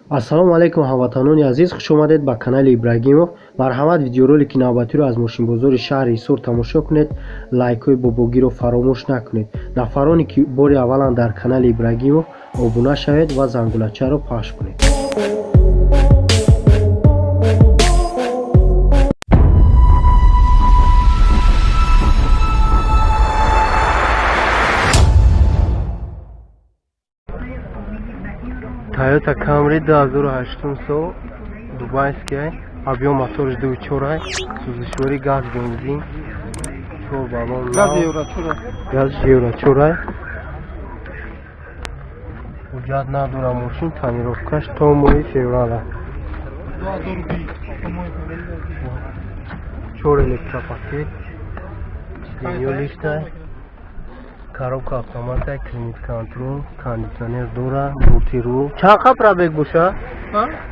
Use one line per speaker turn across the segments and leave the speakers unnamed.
Ассалому алайкум ҳамватанони азиз, хуш омадед ба канали Ибрагимов. Марҳамат, видеоролики навбатиро аз мошинбозори шаҳри Ҳисор тамошо кунед. Лайкҳои бобогиро фаромӯш накунед. Нафароне ки бори аввалан дар канали Ибрагимов, обуна шавед ва зангулачаро пахш кунед. Toyota Camry 2008 сол, дубайский, объем моторш 2.4, сӯзишворӣ газ, бензин, 4 баллон,
газ евро 4,
газ евро 4. Ҳуҷҷат надора мошин, тонировкаш то моҳи феврала. 4 электропакет, сиденьё лифта, коробка автомата, климат контрол, кондитсионер дора, мультирул. Чанд қа пробег боша?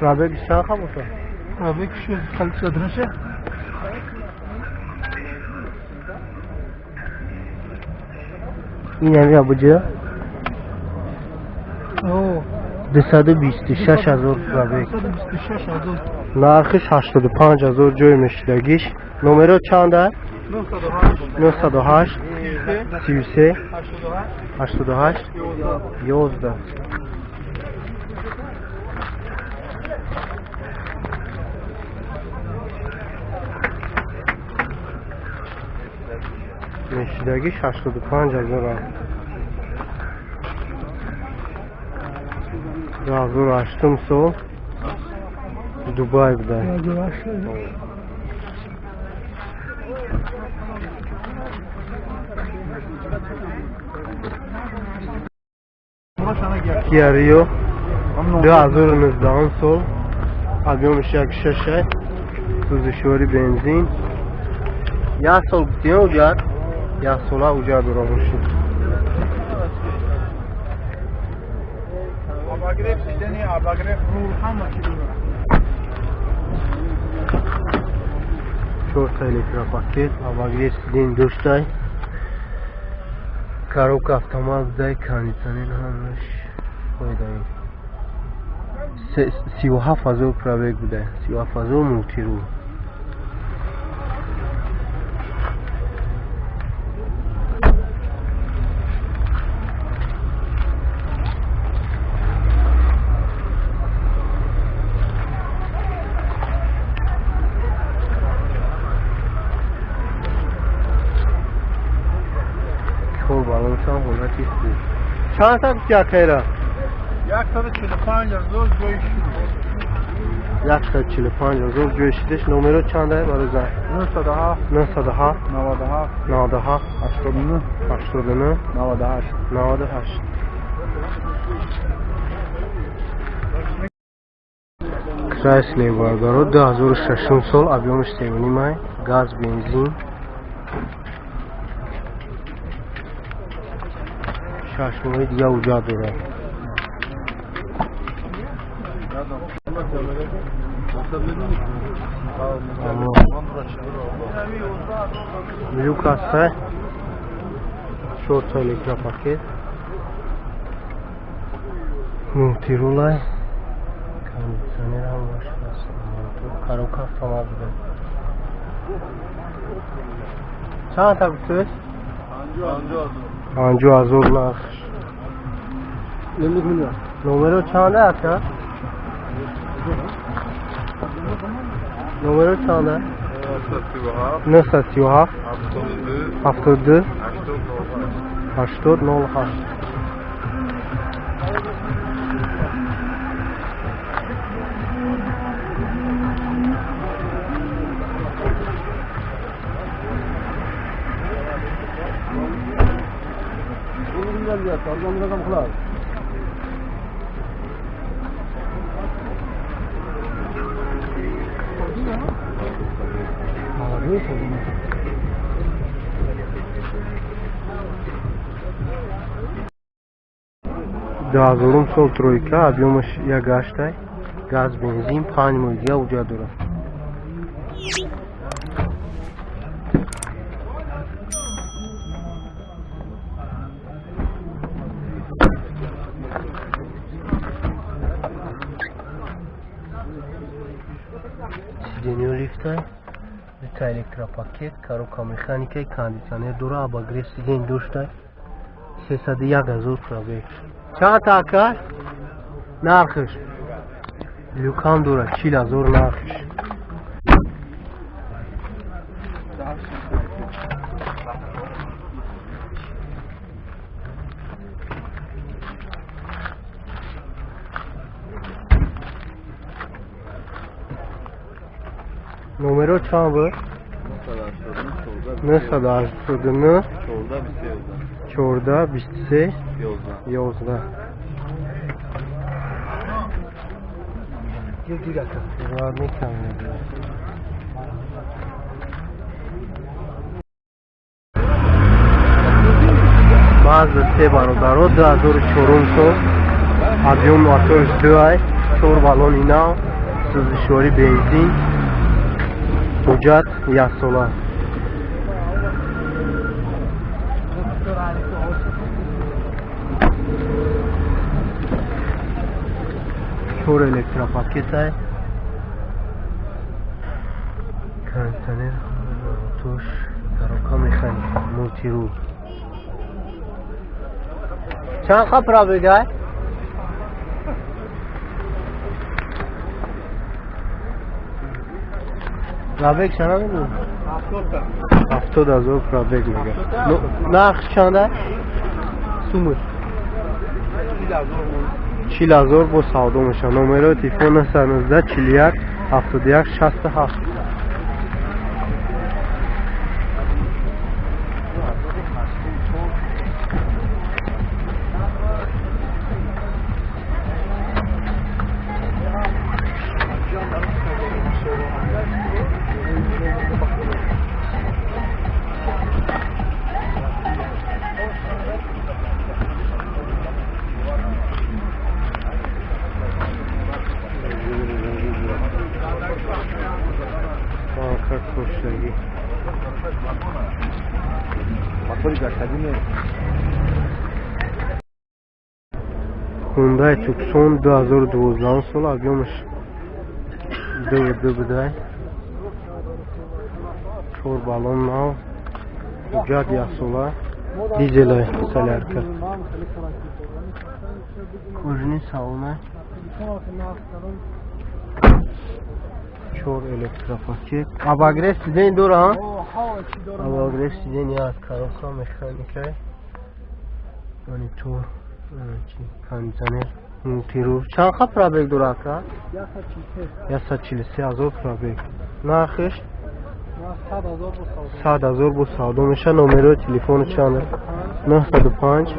Пробег чанд қа боша?
Пробег шуд.
Ин ҳами абуҷа? 226 000 пробег. Нархиш 85 000 ҷой мешидагиш. Номеро чанда? 908 33 88 11. Мешидагиш 85 000. 2008 сол, Дубай буда. Kia Rio 2019 сол, объемш 1,6, сӯзишворӣ бензин. Як сол гуфтем, уҷат як сола уҷат дора мошин.
Обогрев сиденья, обогрев рул, ҳама чи дорад.
Чорта электропакет, обогрев сиденья доштай, коробка автомат будай, кондитсионер ҳамаш фоидаи. 37 000 пробег будай, 37 000, мультирул. Балонсам ҳолати хуб. Чанд та гуфти, акайра?
145 000 ҷои шуд.
145 000 ҷои шидаш. Номеро чанда барои зан?
907
907
97
97
89
89
98.
98. Крайслер, бародаро, 2006 сол, объемш 3,5, газ, бензин, 6 моҳи дига уҷат дорад. Люк ҳаста, чорта электропакет, мультирулай, кондитсионер ҳамаш ҳаст, коробка автомат буда. Чанд та гуфтед? 50 000 нархш. Номеро чанда, ака? Номеро чанда? 937 72 80 08. 2000-ум сол, тройка, объемаш 1,8, газ, бензин, 5 моҳи дига уҷат дорад. Сиденьё лифтай, дута электропакет, коробка механика, кондитсионер дора, обогрев сидень доштай. 301 ҳазор пробег. Чанд ака? Нархш. Люкам дора, 40 ҳазор нархш. Номеро чанд буд? 989 14 23 11. Мазда се бародаро 2004 сол, объем моторш 2, 4 баллони нав, сӯзишворӣ бензин, ҳуҷҷат яксола. Чор электропакетай, кондитсионер, туш, коробка механика, мултирул. Чанд ха пробегай? Пробег чанд мегӯ? 70 ҳазор пробег мега. Нарх чанда? Сумуш. 40 ҳазор бо савдо мешавад. Номерои телефон 919 41 71 67. Hyundai Tucson 2012 сол, объемш 2,2 будай, 4 баллон нав, ҳуҷҷат яксола, дизелай солярка. Кожаный салона, 4 электропакет, обогрев сидень дора, обогрев сидень аз коробка механика, монитор, кондитсионер, мултирул. Чанд ха пробег дора ака? 143 ҳазор пробег. Нархш 100 ҳазор бо савдо мешавад. Номерои телефони чанд? 905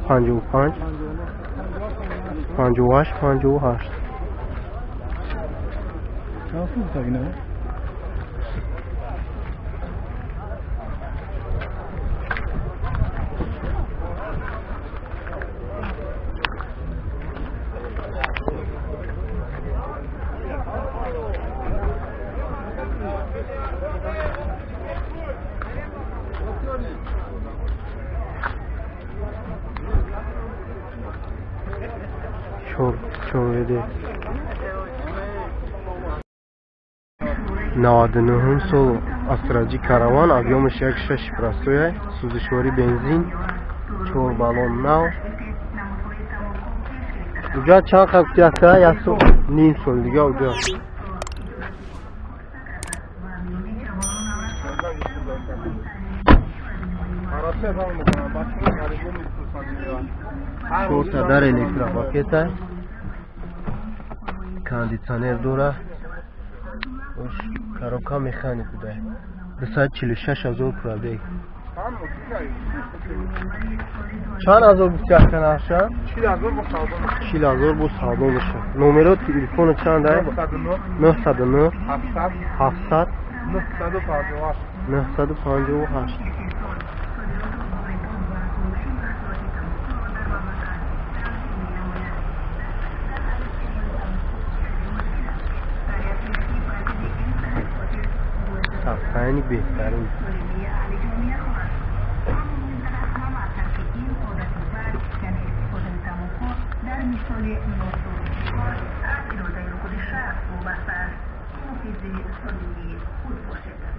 55 58 58. Чор 99 сол Астраҷи Караван, объемаш 1,6 простоя, сӯзишворӣ бензин, 4 баллон нав. Уҷа чанд хабти ака? Як сол, ним сол дига уҷа. Чорта дар электропакета, кондитсионер дора, коробка механик буда. 246 ҳазор пробег. Чанд ҳазор бисяка нарша? 40 ҳазор бо савдо мешавад. Номерои телефони чанд ай? 909 700 958. Сафтайни беҳтарин.
Фамилии худ бошад.